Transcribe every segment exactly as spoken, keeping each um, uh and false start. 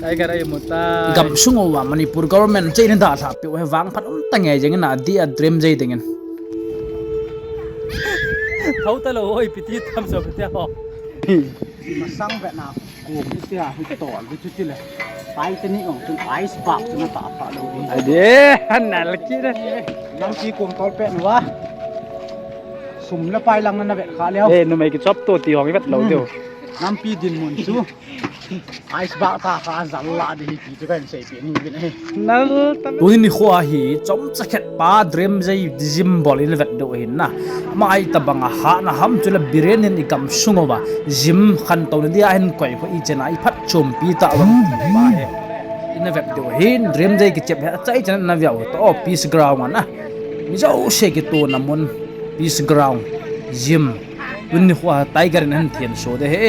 Tiger ei mu tai. Gamsung uva Manipur government chei na dalha peh u hi vangphat um ta nge jeng in a di a dream jei ding in. Thou ta lou oi piti tham so piti ho. Masang vet na ko piti a hu to le chu ti le. Pai te ni ong chun ice box na ta pha lou ding. Ade, han na la ki de. Nang ki kong tol peh nu va. Sum le pai lang na vet kha leo. Eh, numei kichop to ti hong i vet lou deu. Nampi dinmun chu. Ice box ta kha jal la di hi ti chu kan sei pi ni vin ahi. Tuni nikho hi chomcha khat pa dream jei gym bol in vet deu ahin na. Ama hi tabang a hahna ham chule Biren hin i gamsung uva gym khantouna dia hin koi khu i chena i phatchompi ta uva. Pa hi. Ina vet deu ahin dream jei kichep hi achai chena na veu to peace ground a na. Mi jouse kitouna mun peace ground gym. Tuni nikho a Tiger in ahin thian so de hi.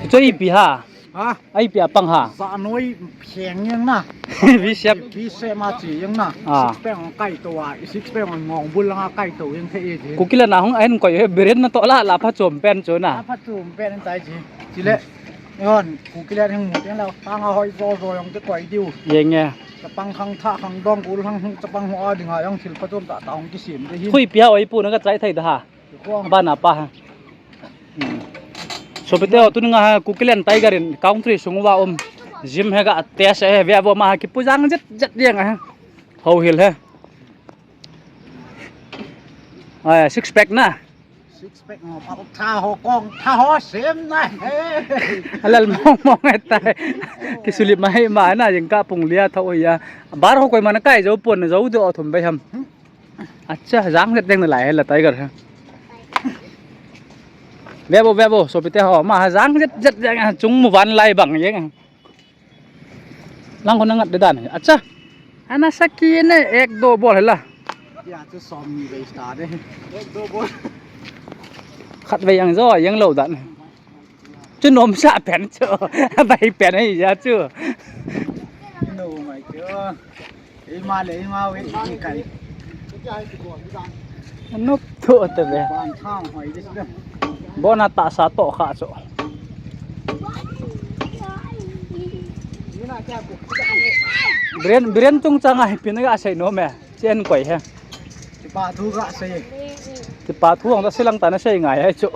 Choi ipi ha? Ha? Ai ipi a pang ha? Za noi pheng yang na. Bishop. Bishop ma chi yang na. Ah. Six pack ong kai to a, six pack ong ngong bul langa kai to yang the e ji. Kukiland a hung ahin koi he Biren na to la la phatchom pen chu na. Phatchom pen tai ji. Chile. Yon, Kukiland hung mu teng la, pang a hoi zo zo yang te koi diu. Yeng e. Chapang khang tha khang dong kul khang hung chapang ho a ding a yang thil phatchom ta ta hung kisem de hi. Khui pia oi pu na ka chai thei da ha. Ba na pa ha. Hmm. Sopite ho, tuni nga ha Kukiland Tiger in country sung uva um gym hi ga test e ve vo ma ha kipu jang jet jet ding a ha. Ho hil he. Ai, six pack na. Six pack ngo pa tha ho kong tha ho sem na he. Alal mong mong e tai. Kisuli ma he ma na jing ka pung lia tha o ya. Bar ho koi ma na kai jo pon na jo de o thum bai ham. Acha, jang jet deng na lai he la Tiger ha. Ve vo, ve vo, sopite ho, ma ha jang jet jet deng ha, chung mu van lai bang jeng. Lang ko na ngat de dan. Acha. Ana saki ne ek do bol he la. Ya chu som ni ve sta de. Ek do bol. Khat ve yang jo, yang lou dan. Chu nomsa pen chu. Bai pen ahi ja chu. No my God. Ei ma le, ei ma we, ei kai. Nop tho te ve. Ban thang hoi dis de. Bona tahsa to kha chu. Biren, Biren chungchang a ipi na ga sei nom e. Chen koi he. Kipa thu ga sei. Kipa thu ang ta sei lang ta na sei ngai he chu.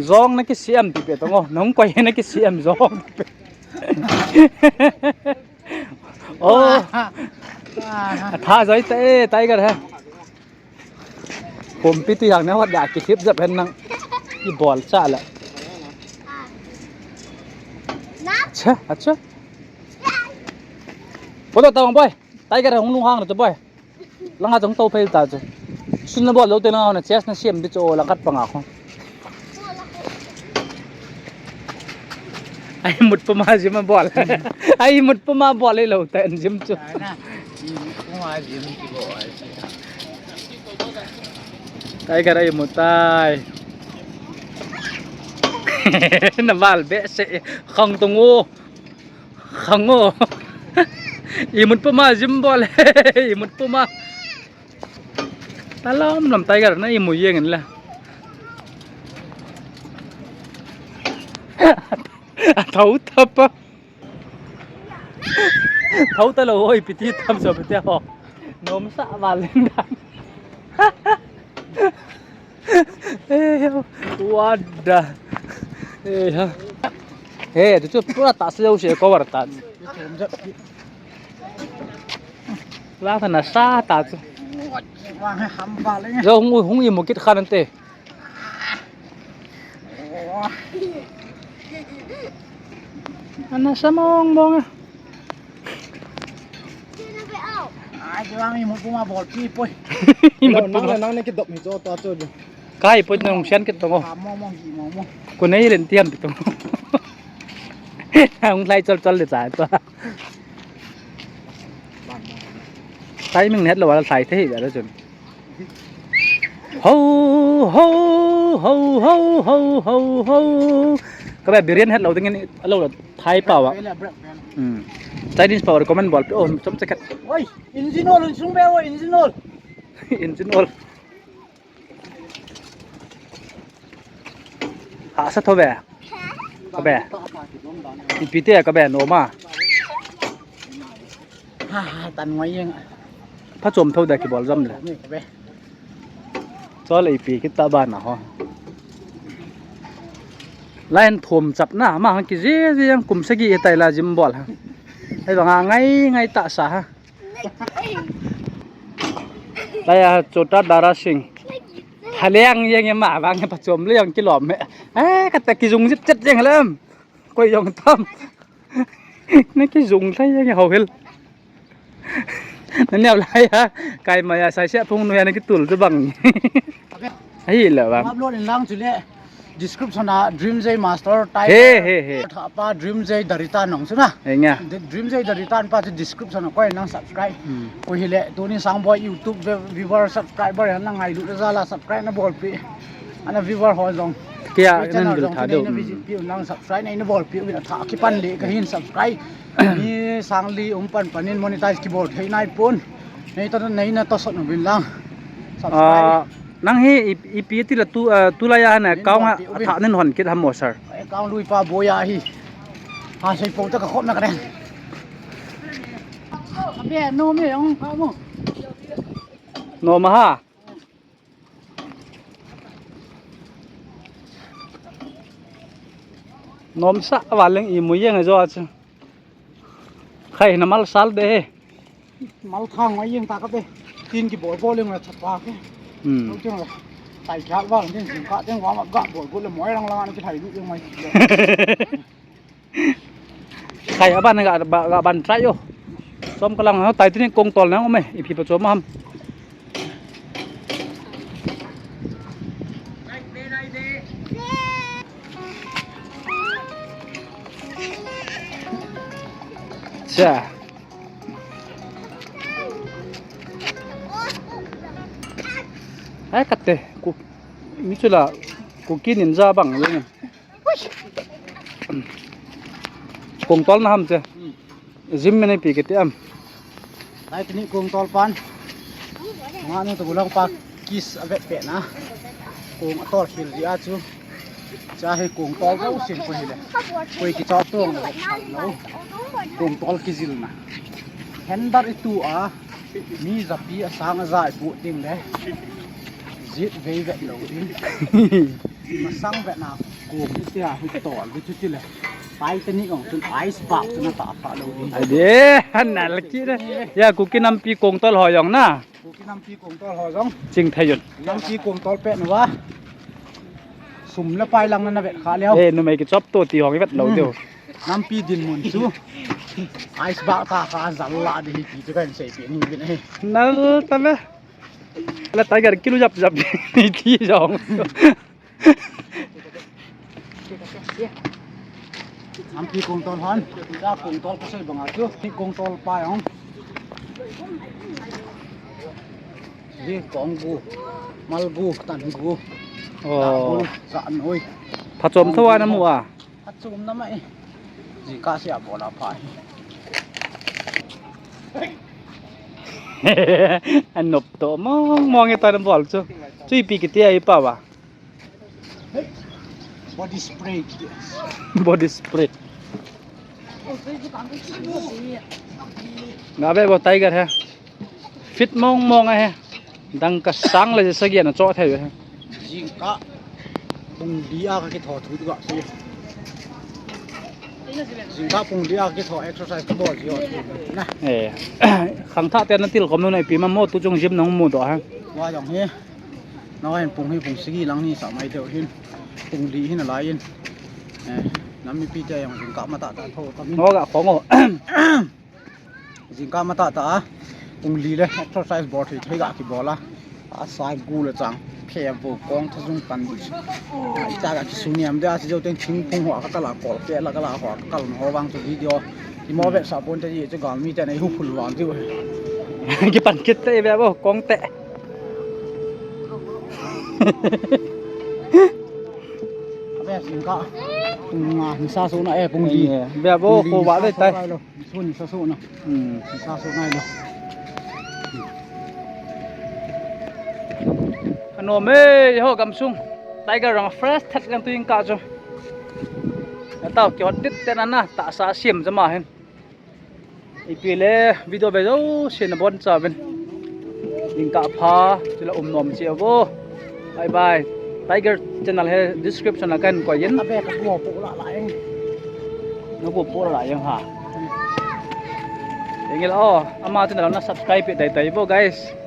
Jong na kisem ti pe tong o. Nong koi he na kisem jong. Oh. Atha joi ta e, Tiger he. Pumpi tu yang na wat da ki hip jap hen nang. I bol cha la. Acha, acha. Photo tawng boy. Tiger hung lung hang tu boy. Langa jong to phei ta chu. Sun na bol lou te na na chest na siam di chu la khat panga kho. Ai mut puma jim a bol. Ai mut puma bol lou ta en jim chu. Ai na. Ai mut puma jim ki bol ai. Tiger ai mu tai. Na val be se khang tung u. Khang o. I mut puma jim bol. I mut puma. Talom lom Tiger na i mu yeng in la. Thou tapa. Thou ta lou oi piti tham so piti ho. Nomsa val leng dan. Eh, what the? Eh, ha. He, tu chu pura ta se se cover ta. La ta na sa ta chu. Wang ham val leng. Jo hung hung i mu kit khan ante. Ana sa mong mong a. Ai, chuang i mut puma bol pi poi. I mut puma. Nang, nang ne kidop hi cho ta cho. Kai poi nang sian kit tong o. Mong mong hi mong mong. Ko nei len tiam ti tong. Hung lai chol chol le cha to. Timing net lo wala thai thei ba chun. Ho, ho, ho. Ka ba Biren het lo ding in a lo lo Thai pau a. Hmm. Chinese pau recommend bol pe. Oh, chom chakhat. Oi, engine oil sung be, oi, engine oil. Engine oil. Asa tho ve. Ka be. Ipi te ka be no ma. Ha ha, tan ngai yeng. Pha chom tho da kibol jam le. Ni ka be. Chole ipi kita ba na ho. Line thum chap na ma hang ki je je yang kum sagi e tai la jim bol ha. Ai ba nga ngai ngai ta sa ha. Laya Chota Dara Singh. Haliang yang ma bang pa chom le yang kilom me. Eh, kata kijung jip chet yang lam. Koi yong tam. Na kijung thai yang ho hel. Na neo lai ha. Kai ma ya sai sia phung nu ya na kitul tu bang. Ahi la bang. Upload in lang chule. Description a Dream J Master type. He, he, he. Tha pa Dream J Darita nong chu na. He nya. Dream J Darita pa chu description a koi nang subscribe. Hmm. Koi hile tuni sang boy YouTube viewer subscriber nang ngailu jala subscribe na bolpi. Ana viewer ho jong. Kia nan dul tha deu. Visit pi nang subscribe nei na bolpi u na tha kipan le ka hin subscribe. Ni sang li um pan panin monetize kibol thei nai pon. Nei ta nei na ta sot na bin lang. Subscribe. Ah, nang hi ipi ti la tu, ah, tu la ya na account ha tha nen hon kit ham mo sir. Account lui pa boya hi. Ha sei po ta ka khop na ka den. Abe no me ong ka mo. No ma ha. Nomsa a valeng i mu yeng a jo a chu. Khai na mal sal de he. Mal thang ngai yeng ta ka be. Tin ki bol bol yeng la chapa ke. Hmm. Lo cheng la. Tai kha val den sin ka den wa ma ga bol go le moi lang lang an ki thai lu yeng mai. Khai aban ga ga ban try yo. Som ka lang ha tai tin kong tol na um e. Ipi pa chom ham. Cha. Ai kate ku mi chula ku kinin ja bang le. Kong tol na ham che. Jim me nei pi kiti am. Lai tini kong tol pan. Nga nu tu lang pa kis a vet pe na. Kong a tol khil ji a chu. Cha hi kong tol ko sin ko hi le. Koi ki chok tong le. Kong tol ki jil na. Hen dar i tu a. Mi japi a sang a jai bu ding le. Jit vei vet lo ding. Masang vet na kong i tia hi tol di chu ti le. Pai te ni kong chun ice box na ta pha lo ding. Ade, han na la ki de. Ya, Kuki nampi kong tol ho jong na. Kuki nampi kong tol ho jong. Ching thei jun. Nampi kong tol pe na wa. Sum le pai lang na na vet kha leo. Eh, numei ki chop to ti hong i vet lo deu. Nampi dinmun chu. Ice box ta kha jal la di hi ti chu kan sei pi ni bin he. Nal ta me. La tiger kilu jap jap ni ti jong. Nampi kong tol han. Cha kong tol ko sei banga chu. Ni kong tol pa jong. Hi kong gu. Mal gu, tan gu. Oh. Sa noi. Pha chom tho a na mu a. Achum na mai. Jingkah sia bol a pha hi. Anop to mong mong e ta bol chu. Chu ipi kiti a ipa ba. Body spray. Body spray. Nga ve bo tiger he. Fit mong mong a he. Dangka sang le sagi na cho thei he. Jingkah pung li a ka kitho thu ga si. Jingkah pung li a ka kitho exercise ka bol ji ho na. Eh. Khangthah te na til khom lo na ipi ma mo tu chung gym nang mu do ha. Wa jong he. Na wa hin pung hi pung sagi lang ni sa mai deu hin. Pung li hin a lai in. Eh, nam mipi te jong jingkah ma tah tah tho ka min. Ngo ga khong o. Jingkah ma tah tah a, pung li le exercise bol thei thei ga kibol a. A sai gu le chang phe vo kong tha jung tan. Ai cha ga kisu niam de a si jo teng thingphung ho ka kal a kol ke la ka la ho ka kal ho vang chu video. Ki mo ve sa pon te ji chu gal mi te nei hu phul vang chu. Ki pan kit te ve bo kong te. Abe jingkah. Pung nga ni sa so na e pung li. Ve bo ko va le tai. Sun sa so na. Hmm. Sa so na lo. Anom e, ho gamsung. Tiger rang fresh that kan tu in ka chu. Atao kihot dit te na na ta sa sim jama hin. Ipi le video ve jo sin bon cha ben. In ka pha chula um nom che vo. Bye bye. Tiger channel he description a kan ko yin. Abe ka go po la la eng. Na go po la la eng ha. Engil o ama channel na subscribe pe dai dai vo guys.